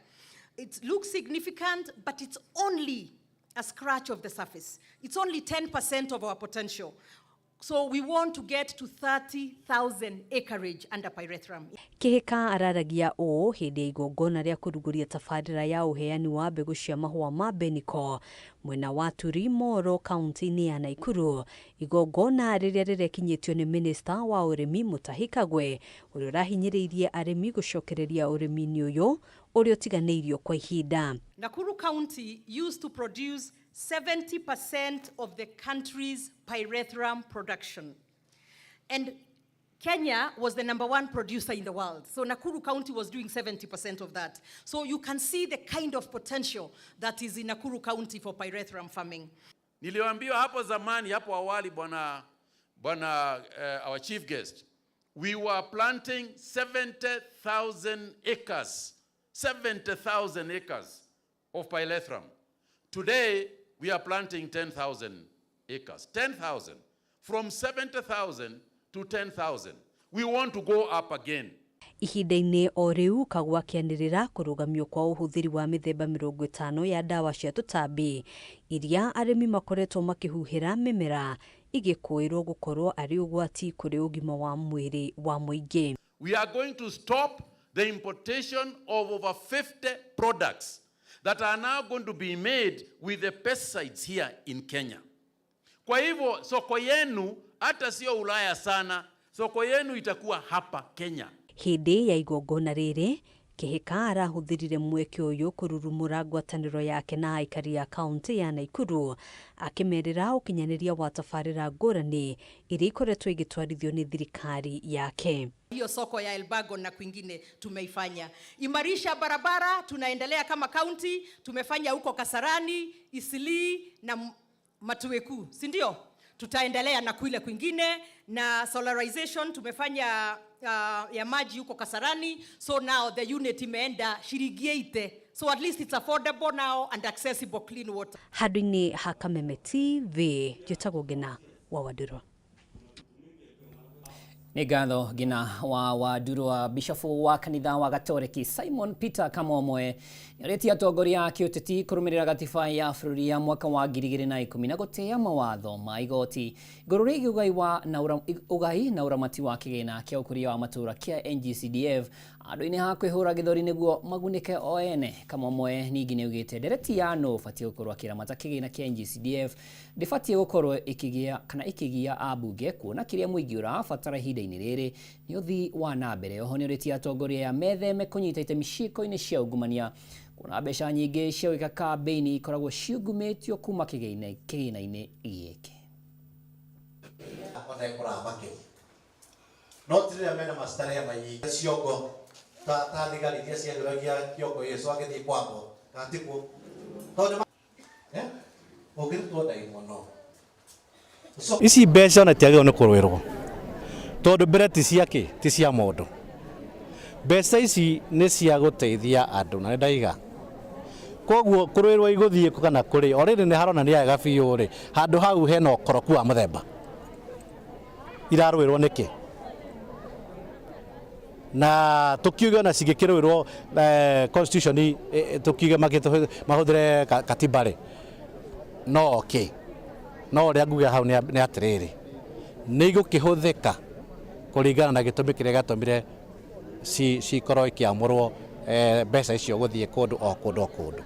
It looks significant, but it's only a scratch of the surface. It's only 10% of our potential. So we want to get to 30,000 acreage under pyrethrum. Kihika araragia ũũ hĩndĩ ya igongona rĩa kũrugũria tabarĩra ya ũheani wa mbegũ cia mahũa ma Beniko mwena wa Turi Moro kaunti-inĩ ya Naikuru, igongona rĩrĩa rĩrekinyĩtio nĩ minista wa ũrĩmi Mutahi Kagwe ũrĩa ũrahinyĩrĩirie arĩmi gũcokereria ũrĩmi-inĩ ũyũ ũrĩa ũtiganĩirio kwa ihinda. Nakuru County used to produce 70% of the country's pyrethrum production. And Kenya was the number one producer in the world. So Nakuru County was doing 70% of that. So you can see the kind of potential that is in Nakuru County for pyrethrum farming. Niliwaambiwa hapo zamani, hapo awali, bwana bwana our chief guest, we were planting 70,000 acres, 70,000 acres of pyrethrum. Today, we are planting 10,000 acres. 10,000. From 70,000 to 10,000. We want to go up again. Ihinda-inĩ o rĩu Kagwe akĩanĩrĩra kũrũgamio kwa ũhũthĩri wa mĩthemba 50 ya ndawa cia tũtambi iria arĩmi makoretwo makĩhuhĩra mĩmera igĩkũĩrwo gũkorwo arĩ ũgwati kũrĩ ũgima wa mwĩrĩ wa mũingĩ. We are going to stop the importation of over 50 products that are now going to be made with the pesticides here in Kenya. Kwa hivyo soko yenu hata sio Ulaya sana, soko yenu itakuwa hapa Kenya. Hĩndĩ ya igongona rĩrĩ Kihika arahũthĩrire mweke ũyũ kũrurumũra ngwatanĩro yake na aikari a kaunti ya Naikuru akĩmerĩra ũkinyanĩria wa tabarĩra ngũrani iria ikoretwo igĩtwarithio nĩ thirikari yake. Hiyo soko ya Elbagon na kwingine tumeifanya. Imarisha barabara tunaendelea kama county, tumefanya huko Kasarani, Isili na Matueku, si ndio? Tutaendelea na kule kwingine na solarization tumefanya ya maji huko Kasarani, so now the unit imeenda shilingi 80, so at least it's affordable now and accessible clean water. Handũ-inĩ ha Kameme TV njĩtagwo Ngina wa Wandũrwa. Nĩ ngatho Ngina wa Wandurwa. Bishofu wa kanitha wa Gatoreki Simon Peter Kamomwe nĩorĩtie atongoria a kĩũteti kũrũmĩrĩra gatiba ya bũrũri ya mwaka wa 2010 na gũtĩa mawatho ma igoti igũrũ rĩgiĩ ũgai wa na ũgai na ũramati wa kĩgĩna kĩa ũkũria wa matũũra kĩa NGCDF handũ-inĩ ha kwĩhũra gĩthũri nĩguo magunĩke o ene. Kamomwe ningĩ nĩaugĩte ndereti ya nũ ũbatiĩ gũkorwo akĩramata kĩgĩna kĩa NGCDF ndĩbatiĩ gũkorwo ĩkĩgĩa kana ĩkĩgia ambunge kuona kĩrĩa mũingĩ ũrabatara ihinda-inĩ rĩrĩ nĩ ũthii wa na mbere. Oho nĩorĩtie atongoria aya metheme kũnyita itemi ciĩko-inĩ cia ungumania kuona mbeca nyingĩ cia gwĩka kambĩini ikoragwo ciungumĩtio kuma kĩgĩna-inĩ gĩkĩ. Ona ĩkũramakĩria no ti rĩrĩa mena mastarehe maingĩ ciongo ta thigari iria ciahiũragia kĩongo Yesu agĩthiĩ kwambwo kana tikuo tondũ ũngĩrutwo ndaimono ici mbeca ona itiagĩrĩirwo nĩ kũrũĩrwo tondũ mbere ti cia kĩ ti cia mũndũ. Mbeca ici nĩ cia gũteithia andũ na nĩ ndaiga koguo kũrũĩrwo igũthiĩ kana kũrĩ already nĩ haronania wega biũ rĩ handũ hau hena ũkoroku wa mũthemba irarũĩrwo nĩkĩ Na tukiuge ona cingĩkĩrũĩrwo constitution, tukiuge mahũthĩre katiba rĩ, no okay. No ũrĩa nguga hau nĩ atĩrĩrĩ, nĩ igũkĩhũthĩka kũringana na gĩtũmi kĩrĩa gĩatũmire cikorwo ikĩamũrwo mbeca icio gũthiĩ kũndũ o kũndũ o kũndũ.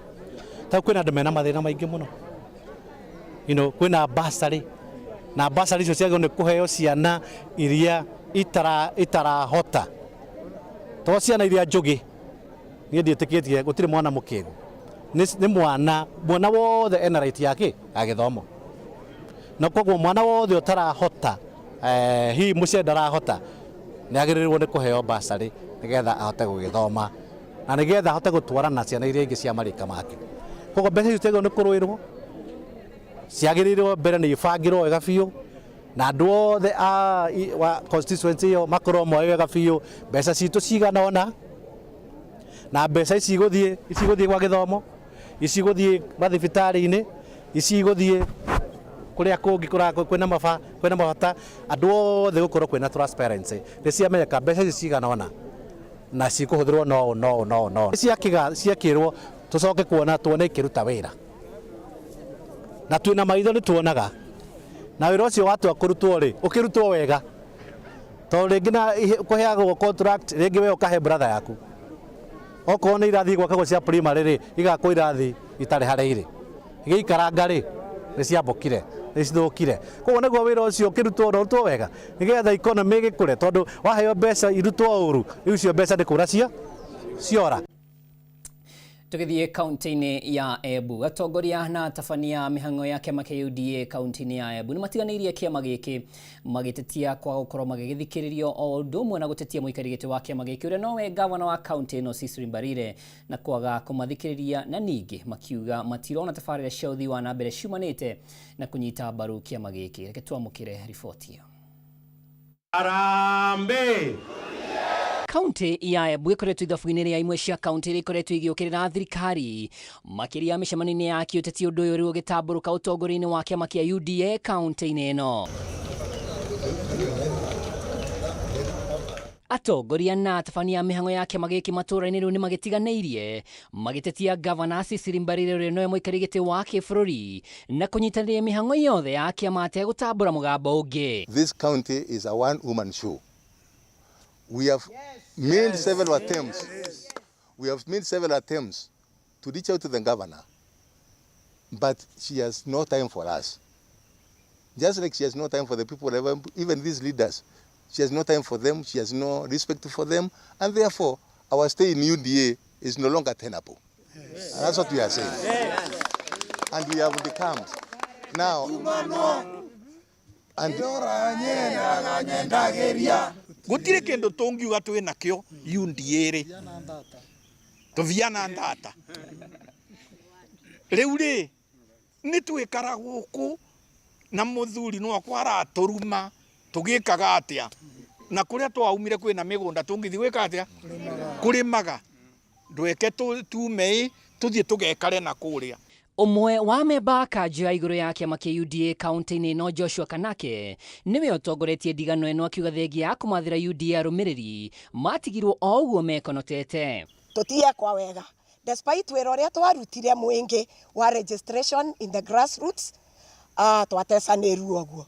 Tondũ kwĩna andũ mena mathĩna maingĩ mũno, kwĩna bursary, na bursary icio ciagĩrĩirwo nĩ kũheo ciana iria itarahota, to ciana iria njũgĩ. Niĩ ndiĩtĩkĩtie gũtirĩ mwana mũkĩgu, nĩ mwana wothe ena right yake ya gĩthomo, na koguo mwana wothe ũtarahota, hihi mũciari ndarahota, nĩ agĩrĩirwo nĩ kũheo bursary nĩgetha ahote gũgĩthoma na nĩgetha ahote gũtwarana na ciana iria ingĩ cia marika make. Koguo mbeca icio ciagĩrĩirwo nĩ kũrũĩrwo, ciagĩrĩirwo mbere nĩ ibangĩrwo wega biũ, na andũ othe a wa constituency ĩyo makorwo moĩ wega biũ mbeca citũ cigana ũna, na mbeca ici igũthiĩ gwa gĩthomo, ici igũthiĩ mathibitarĩ-inĩ, ici igũthiĩ kũrĩa kũngĩ kwĩna mabata, andũ othe gũkorwo kwĩna transparency, nĩ ciamenyeka mbeca ici cigana ũna na cikũhũthĩrwo no no no no ciakĩrwo tũcoke kuona tuone ikĩruta wĩra, na twĩna maitho nĩ tuonaga, na wĩra ũcio watua kũrutwo rĩ, ũkĩrutwo wega, tondũ rĩngĩ na kũheagwo contract, rĩngĩ we ũkahe brother yaku, okorwo nĩ irathi gwakagwo cia primary rĩ, igakwo irathi itarĩ harĩa irĩ, igĩikaranga rĩ, nĩ ciambũkire, nĩ cithũkire. Koguo nĩguo wĩra ũcio ũkĩrutwo na ũrutwo wega, nĩgetha economy ĩgĩkũre, tondũ waheo mbeca irutwo ũru, rĩu icio mbeca nĩ kũra ciora. Tũgĩthiĩ kaunti-inĩ ya Embu, atongoria na atabania mĩhang'o ya kĩama kĩa UDA kaunti-inĩ ya Embu nĩ matiganĩirie kĩama gĩkĩ magĩtetia kwaga gũkorwo magĩgĩthikĩrĩrio, o ũndũ ũmwe na gũtetia mũikarĩri gĩtĩ wa kĩama gĩkĩ ũrĩa nowe gavana wa kaunti ĩno Cecily Mbarire na kwaga kũmathikĩrĩria, na ningĩ makiuga matirona tabarĩra cia ũthii wa na mbere ciumanĩte na kũnyita mbaru kĩama gĩkĩ. Reke twamũkĩre riboti ĩyo. Harambee! Kaunti ya Embu ĩkoretwo ithabu-inĩ rĩa imwe cia kaunti iria ikoretwo igĩũkĩrĩra thirikari makĩria mĩcemanio-inĩ ya kĩũteti, ũndũ ũyũ rĩu ũgĩtambũrũka ũtongoria-inĩ wa kĩama kĩa UDA kaunti-inĩ ĩno. Atongoria na atabania a mĩhang'o ya kĩama gĩkĩ matũũra-inĩ rĩu nĩ magĩtiganĩirie magĩtetia gavana Cecily Mbarire ũrĩa nowe mũikarĩri gĩtĩ wa kĩbũrũri na kũnyitanĩria mĩhang'o yothe ya kĩama ategũtambũra mũgambo ũngĩ. This county is a one woman show. We have made several attempts. We have made several attempts to reach out to the governor, but she has no time for us. Just like she has no time for the people, even these leaders, she has no time for them, she has no respect for them, and therefore our stay in UDA is no longer tenable. Yes. And that's what we are saying. Yes. And we have become now. And gutire kindu tungiuga twi nakio UDA ri tuviana ndata riu ri ni twikara guku na muthuri no akwa araturuma tugikaga atia na kuria twaumire kwina migunda tungithi gwika atia kurimaga ndweke tume tuthie tugekare na kuria. Ũmwe wa memba kanjũ ya igũrũ ya kĩama kĩa UDA kaunti-inĩ ĩno Joshua Kanake nĩwe ũtongoretie ndigano ĩno akiuga thengia ya kũmathĩra UDA arũmĩrĩri matigirwo o ũguo mekonotete. Tũtiekwa wega despite wĩra ũrĩa twarutire mwĩngĩ wa registration in the grassroots, twatecanĩrwo ũguo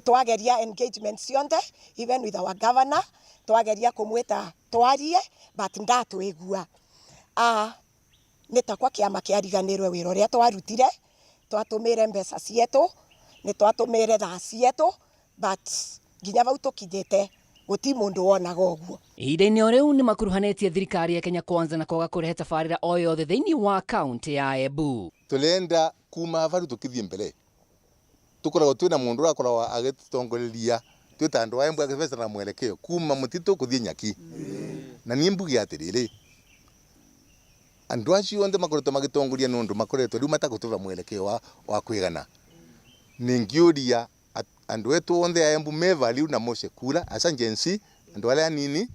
twageria engagement cionthe even with our governor twageria kũmwĩta twarie but ndatwĩgua. Nĩ takwa kĩama kĩariganĩrwe wĩra ũrĩa twarutire, twatũmĩre mbeca cietũ, nĩ twatũmĩre thaa cietũ, but nginya vau tũkinyĩte gũti mũndũ wonaga ũguo. Ihinda-inĩ o rĩu nĩ makuruhanĩtie thirikari ya Kenya Kwanza na kwaga kũrehe tabarĩra o yothe thĩinĩ wa kaunti ya Embu. Tũrenda kuma varu tũkĩthiĩ mbere tũkoragwo twĩna mũndũ ũrakoragwo agĩtũtongoreria twĩ ta andũ a Embu agĩbecana na mwelekeo kuma mũtitũ kũthiĩ nyaki. Na niĩ mbuge atĩrĩrĩ, andũ acio othe makoretwo magĩtongoria nĩ ũndũ makoretwo rĩu matakũtũra mwelekeo wa kwĩgana. Ningĩũria andũ etu othe a Embu me value na moce kura asa Gen Z andũ arĩa anini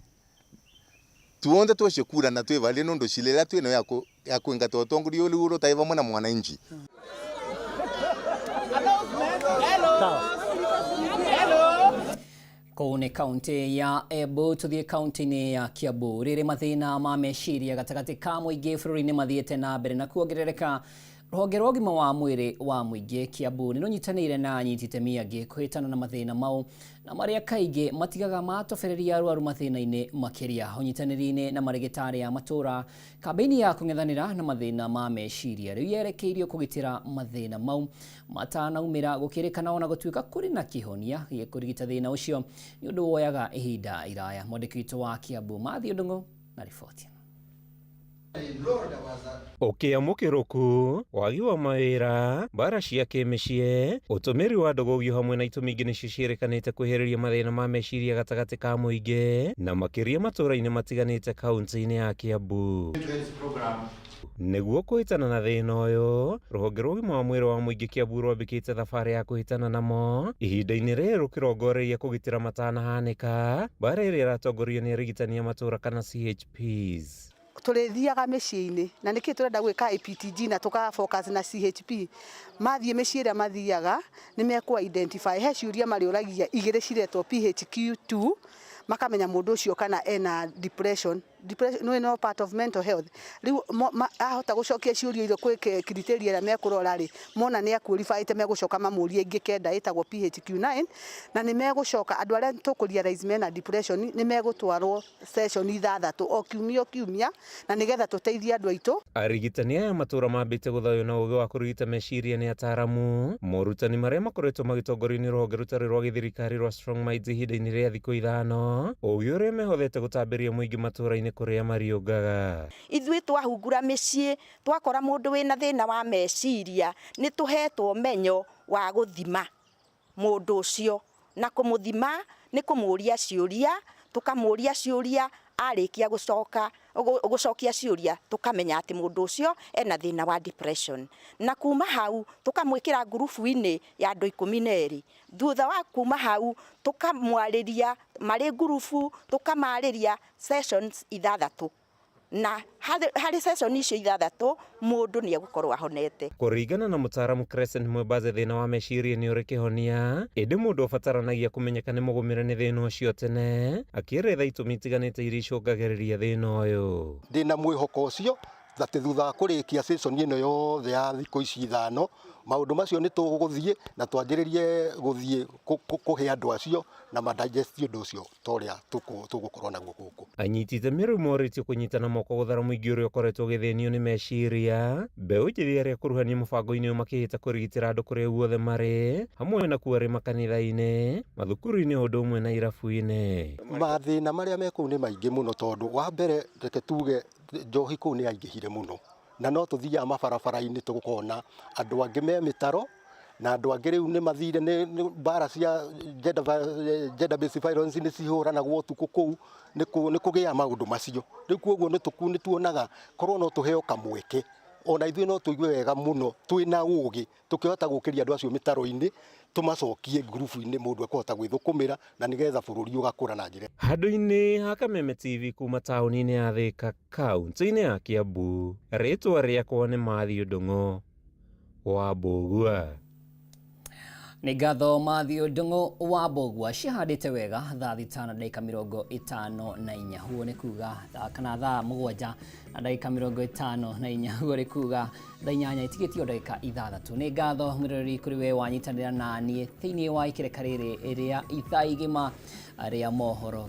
tuonthe twoce kura na twĩvalie nĩ ũndũ cira ĩrĩa twĩnayo ya kũingata ũtongoria ũrĩa ũrũtaĩ vamwe na mwananchi. Kũu nĩ kaunti ya Embu, tũthiĩ kaunti-inĩ ya Kiambu. Rĩrĩ mathĩna ma meciria gatagatĩ ka mũingĩ bũrũri-inĩ mathiĩte na mbere na kuongerereka, rũhonge rwa ũgima wa mwĩrĩ wa mũingĩ Kiambu nĩ rũnyitanĩire na anyiti itemi angĩ kũhĩtana na mathĩna mau na marĩa kaingĩ matigaga matobereria arwaru mathĩna-inĩ makĩria. Ũnyitanĩri-inĩ na marĩgĩtarĩ a matũra, kambĩini ya kũng'ethanĩra na mathĩna ma meciria rĩu yerekeirio kũgitĩra mathĩna mau matanaumĩra, gũkĩrĩkana ona gũtuĩka kũrĩ na kĩhonia gĩa kũrigita thĩna ũcio nĩ ũndũ woyaga ihinda iraya. Mwandĩki witũ wa Kiambu Matthew Ndung'u na riboti. Ũkĩa mũkĩrũku, wagi wa mawĩra, mbara cia kĩmĩciĩ, ũtũmĩri wa ndũgũgio hamwe na itũmi ingĩ nĩcio ciĩrĩkanĩte kwĩhĩrĩria mathĩna ma meciria gatagatĩ ka mũingĩ na makĩria matũũra-inĩ matiganĩte kaunti-inĩ ya Kiambu. Nĩguo kũhĩtana na thĩna ũyũ, rũhonge rwa ũgima wa mwĩrĩ wa mũingĩ Kiambu rwambĩkĩte thabarĩ ya kũhĩtana namo ihinda-inĩ rĩrĩ rũkĩrongoreiria kũgitĩra matanahanĩka, mbara ĩrĩa ĩratongorio nĩ arigitani a matũũra kana CHPs. Tũrĩthiaga mĩciĩ-inĩ na nĩkĩ tũrenda gwĩka IPTG na tũka focus na CHP, mathiĩ mĩciĩ ĩrĩa mathiaga nĩ mekũ identify, he ciũria marĩũragia igĩrĩ ciretwo PHQ2, makamenya mũndũ ũcio kana ena depression. Depression nĩ no part of mental health. Rĩu ahota gũcokia ciũria iria kwĩ criteria ĩrĩa mekũrora rĩ, mona nĩ aqualifyĩte megũcoka mamũrie ingĩ kenda ĩtagwo PHQ9, na nĩ megũcoka andũ arĩa tũkũ realize mena depression nĩ megũtwarwo session ithathatũ o kiumia o kiumia, na nĩgetha tũteithie andũ aitũ. Arigitani aya matũra mambĩte gũthaywo na ũgĩ wa kũrigita meciria nĩ ataramu, morutani marĩa makoretwo magĩtongorio nĩ rũhonge rũtarĩ rwa gĩthirikari rwa Strong Minds ihinda-inĩ rĩa thikũ ithano, ũgĩ ũrĩa mehothete gũtambĩria mũingĩ matũra-inĩ kũrĩa mariũngaga. Ithuĩ twahungura mĩciĩ, twakora mũndũ wĩna thĩna wa meciria, nĩ tũhetwo ũmenyo wa gũthima mũndũ ũcio, na kũmũthima nĩ kũmũria ciũria, tũkamũria ciũria, arĩkia gũcoka gũcokia ciũria tũkamenya atĩ mũndũ ũcio ena thĩna wa depression. Na kuma hau tũkamwĩkĩra ngurubu-inĩ ya andũ 12. Thutha wa kuma hau tũkamwarĩria marĩ ngurubu, tũkamarĩria sessions ithathatũ, na harĩ session icio ithathatũ mũndũ nĩ egũkorwo ahonete. Kũringana na mũtaaramu Crescent Mwebaze, thĩna wa meciria nĩ ũrĩ kĩhonia, ĩndĩ mũndũ abataranagia kũmenyeka nĩ mũgũmĩre nĩ thĩna ũcio tene, akĩeretha itũmi itiganĩte iria icũngagĩrĩria thĩna ũyũ. Ndĩna mwĩhoko ũcio atĩ thutha wa kũrĩkia session ĩno yothe ya thikũ ici ithano, maũndũ macio nĩ tũgũthiĩ na twanjĩrĩrie gũthiĩ kũhe andũ acio na ma digest ũndũ ũcio ta ũrĩa tũgũkorwo naguo gũkũ. Anyiti itemi rĩu morĩtio kũnyitana moko gũthara mũingĩ ũrĩa ũkoretwo ũgĩthĩnio nĩ meciria, mbeũ njĩthĩ arĩa akuruhanie mũbango-inĩ ũyũ makĩhĩta kũrigitĩra andũ kũrĩa guothe marĩ, hamwe na kuo arĩ makanitha-inĩ, mathukuru-inĩ o ũndũ ũmwe na irabu-inĩ. Mathĩna marĩa me kũu nĩ maingĩ mũno, tondũ wa mbere reke tuge njohi kũu nĩ yaingĩhire mũno, na no tũthiaga mabarabara-inĩ tũkona andũ angĩ me mĩtaro, na andũ angĩ rĩu nĩ mathire nĩ mbara cia gender based violence nĩ cihũranagwo ũtukũ kũu, nĩ kũgĩa maũndũ macio. Rĩu koguo nĩ tuonaga korwo no tũheo kamweke, ona ithuĩ no tũigue wega mũno twĩna ũgĩ, tũkĩhota gũkĩria andũ acio mĩtaro-inĩ, tũmacokie ngurubu-inĩ mũndũ ekũhota gwĩthũkũmĩra na nĩgetha bũrũri ũgakũra na njĩra. Handũ-inĩ ha Kameme TV kuma taũni-inĩ ya Thika, kaunti-inĩ ya Kiambu, rĩtwa rĩakwa nĩ Matthew Ndung'u wa Mbũgua. Nĩ ngatho Matthew Ndung'u wa Mbũgua. Cihandĩte wega thaa 6:54, huo nĩ kuga kana thaa 7:54, huo nĩ kuga thaa 8 itigĩtio ndagĩka 6. Nĩ ngatho mwĩroreri kũrĩ we wanyitanĩra na niĩ thĩinĩ wa ikereka rĩrĩ rĩa ithaa igima rĩa mohoro.